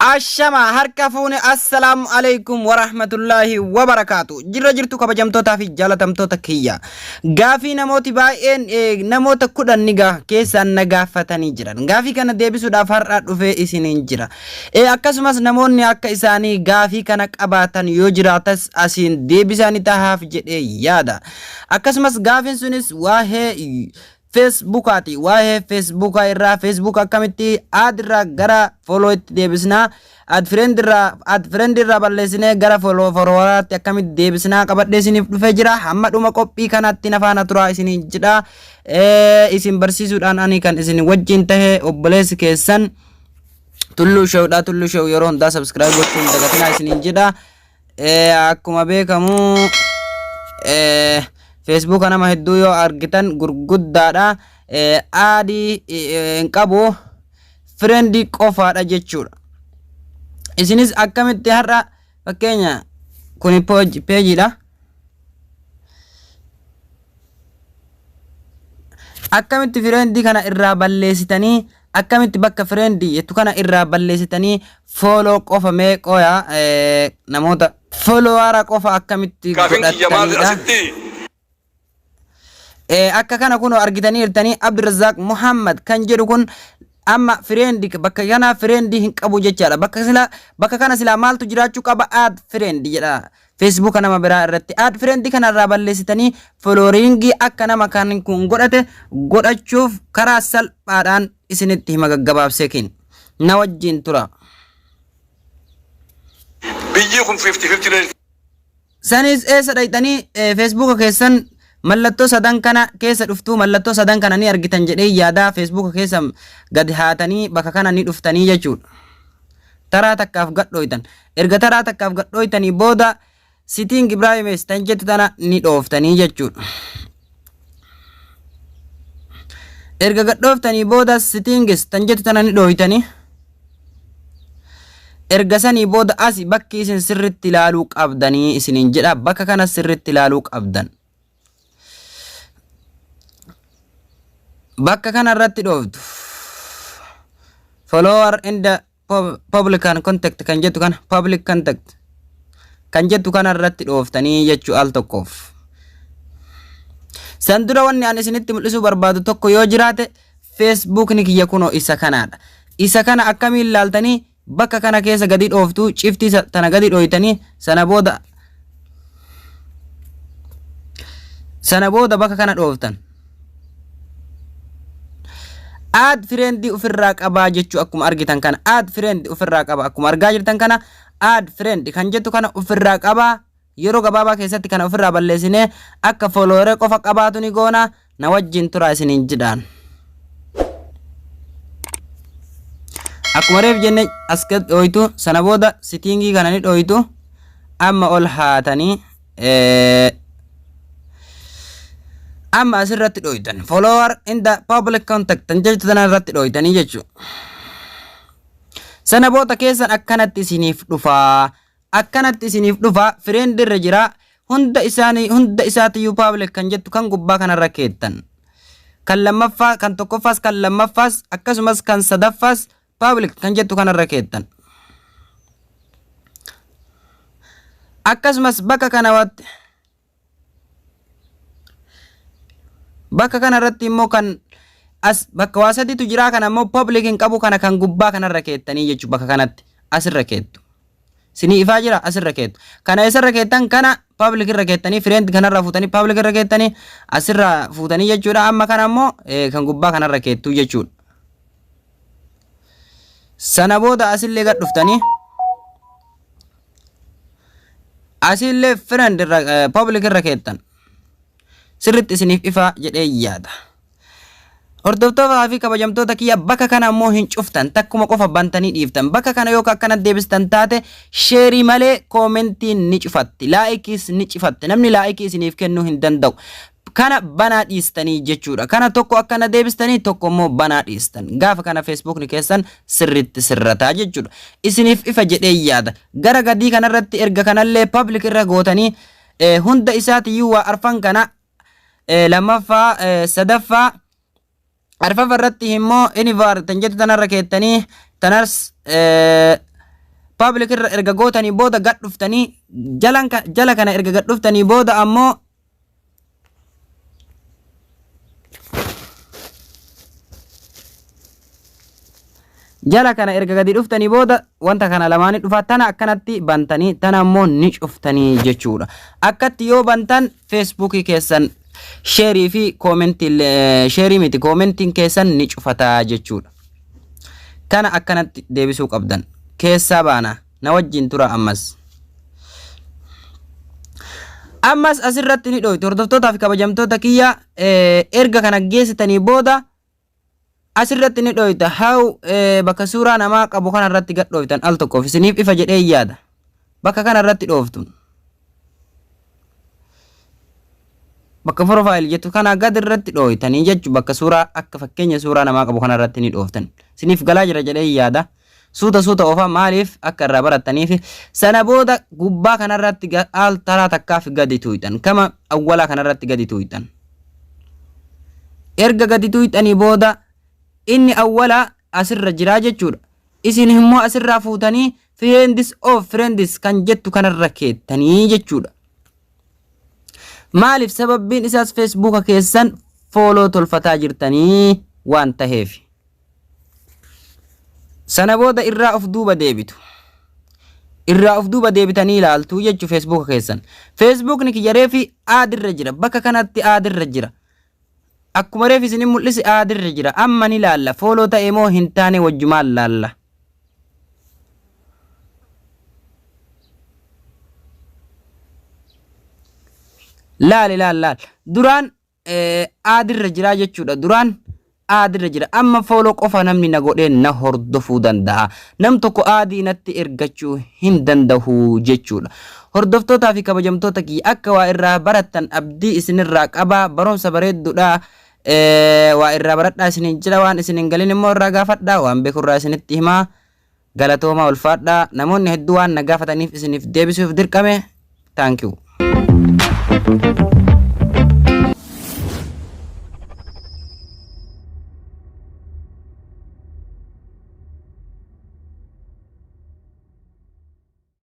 Ashama harka fuune, assalaamu alaikum warahmatullaahi wabarakaatu. Jirra jirtu, kabajamtootaa fi jaalatamtoota kiyya. Gaafii namooti baay'een namoota 10 ni gaha keessaan na gaafatanii jiran. Gaafii kana deebisuudhaaf har'a dhufee isiniin jira. Akkasumas namoonni akka isaanii gaafii kana qabaatan yoo jiraatas asiin deebisaa ni tahaaf jedhee yaada. Akkasumas gaafiin sunis waa'ee Feesbuukaati. Waa'ee Feesbuukaa irraa, Facebook akkamitti add irraa gara follow itti deebisnaa, add friend irraa, add friend irraa balleessinee gara follow followeraatti akkamitti deebisnaa qabadhee isiniif dhufee jira. Hamma dhuma qophii kanaatti na faana turaa isiniin jedha. Isin barsiisuudhaan ani kan isin wajjin tahe obboleessi keessan Tulluu Showdha. Tulluu Show yeroo hundaa subscribe gochuun dagatinaa isiniin jedha. Akkuma beekamu Feesbuuka nama hedduu yoo argitan gurguddaadha. Add hin qabu, friend qofaadha jechuudha. Isinis akkamitti har'a, fakkeenya kuni peejiidha. Akkamitti friend kana irraa balleessitanii, akkamitti bakka friend jettu kana irraa balleessitanii follow qofa mee qoya namoota follower qofa akkamitti Gaafin kiyya maal godhatanidha. Asitti Akka kana kun argitanii jirtanii, Abdurrazaaq Muhammad kan jedhu kun amma friend bakka kana friend hin qabu jechaadha. Bakka sila bakka kana silaa maaltu jiraachuu qaba? Add friend jedha. Facebook nama biraa irratti add friend kana irraa balleessitanii following akka nama kan kun godhate godhachuuf karaa salphaadhaan isinitti hima gaggabaabsee kenna. Na wajjin tura. Biyyi kun 50-50. Sanis eessa dhayxanii? Feesbuuka keessan mallattoo sadan kana keessa dhuftuu. Mallattoo sadan kana ni argitan jedhee yaadaa. Feesbuuka keessa gad haatanii bakka kana ni dhuftanii jechuudha. Taraa takkaaf gadhooytan. Erga taraa takkaaf gadhooytanii booda setting privacy tan jettu tana ni dhooftanii jechuudha. Erga gadhooftanii booda settings tan jettu tana ni dhooytanii. Erga sanii booda asi bakki isin sirritti ilaaluu qabdanii isiniin jedha, bakka kana sirritti ilaaluu qabdan. Bakka kana irratti dhooftu. Follower in the public and contact kan jettu kana, public contact kan jettu kana irratti dhooftanii jechuu al tokkoof. San dura wanni ani isinitti mul'isuu barbaadu tokko yoo jiraate, Feesbuukni kiyya kunoo isa kanaadha. Isa kana akkamiin ilaaltanii? Bakka kana keessa gadi dhooftu, ciftii tana gadi dhooytanii, sana booda bakka kana dhooftan. Add friend ofirraa qabaa jechuu. Akkuma argitan kana add friend ofirraa qaba. Akkuma argaa jirtan kana add friend kan jettu kana ofirraa qabaa. Yeroo gabaabaa keessatti kana ofirraa balleessinee akka follower qofa qabaatu ni goona. Na wajjin turaa isiniin jedhaan. Akkuma reef jenne as gad dhooytu, sana booda setting kana ni dhooytu. Amma ol haatanii amma asirratti dhooytan, follower in the public contact kan jettu tana irratti dhooytanii jechuudha. Sana booda keessan akkanatti isiniif dhufaa. Akkanatti isiniif dhufa, friend irra jira. Hunda isaanii, hunda isaatiyyuu public kan jettu kan gubbaa kanarra keettan. Kan lammaffaa, kan tokkoffaas, kan lammaffaas, akkasumas kan sadaffaas public kan jettu kanarra keettan. Akkasumas bakka kana irratti immoo kan as bakka waa sadiitu jira. Kana immoo public hin qabu, kana kan gubbaa kanarra keettanii jechuudha. Bakka kanatti asirra keettu. Sinii ifaa jira, asirra keettu. Kana eessarra keettan? Kana public irra keettanii, friend kanarra fuutanii public irra keettanii, asirra fuutanii jechuudha. Amma kana immoo kan gubbaa kanarra keettu jechuudha. Sana booda asillee gad dhuftanii asillee friend irra, public irra keettan. Sirritti isiniif ifaa jedhee yaada. Hordoftootaa fi kabajamtoota kiyya, bakka kana immoo hin cuftan, takkuma qofa bantanii dhiiftan. Bakka kana yoo akkana deebistan taate, share malee commentiin ni cufatti, likeiis ni cufatti, namni like isiniif kennuu hin danda'u. Kana banaa dhiistanii jechuudha. Kana tokko akkana deebistanii, tokko immoo banaa dhiistan. Gaafa kana Feesbuukni keessan sirritti sirrataa jechuudha. Isiniif ifa jedhee yaada. Gara gadii kanarratti erga kanallee public irra gootanii, hunda isaatiyyuu waa arfan kana, lammaffaa, sadaffaa, arfafa irratti immoo invite tan jettu tanarra keettanii, tanas Public irra erga gootanii booda gad dhuftanii jala kana erga gad dhuftanii booda ammoo jala kana erga gadi dhuftanii booda wanta kana lamaanii dhufa. Tana akkanatti bantanii, tana ammoo ni cuftanii jechuudha. Akkatti yoo bantan Feesbuukii keessan share fi comment share miti, commentiin keessan ni cufataa jechuudha. Kana akkanatti deebisuu qabdan. Keessaa baana, na wajjin tura ammas. Ammas asirratti ni dhoytu, hordoftootaa fi kabajamtoota kiyya. Erga kana geessitanii booda asirratti ni dhoyta. How bakka suuraa namaa qabu kanarratti gad dhoytan al tokkoof isiniif ifa jedhee yaada. Bakka kanarratti dhooftu. Bakka profile jettu kana gad irratti dhooytanii jechu, bakka suuraa akka fakkeenya suuraa namaa qabu kanarratti ni dhooftan. Isiniif galaa jira jedhee yaada. Suuta suuta ofa, maaliif akka irraa barattaniif. Sana booda gubbaa kanarratti al taraa takkaaf gadi tuuyxan, kama awwalaa kanarratti gadi tuuyxan. Erga gadi tuuyxanii booda inni awwalaa asirra jiraa jechuudha. Isin immoo asirraa fuutanii friends of friends kan jettu kanarra keettanii jechuudha. Maaliif? Sababbiin isaas Feesbuuka keessan follow tolfataa jirtanii waan taheef. Sana booda irraa of duuba deebitu. Irraa of duuba deebitanii ilaaltu jechuu Feesbuuka keessan. Feesbuukni kiyya reefi add irra jira. Bakka kanatti add irra jira. Akkuma reefi isin mul'ise add irra jira. Amma ni laalla. Follow ta'e moo hin taane wajjumaan laalla. Laali, laal, laal. Duraan add irra jiraa jechuudha. Duraan add irra jira. Amma follow qofa namni na godhee na hordofuu danda'a. Nam tokko add natti ergachuu hin danda'u jechuudha. Hordoftootaa fi kabajamtoota kiyya, akka waa irraa barattan abdii isinirraa qabaa. Barumsa bareedduudha. Waa irraa baradhaa isiniin jira. Waan isin hin galin immoo irraa gaafadhaa. Waan beekurraa isinitti himaa. Galatoomaa, ulfaadhaa. Namoonni hedduu waan na gaafataniif isiniif deebisuuf dirqame. Thank you.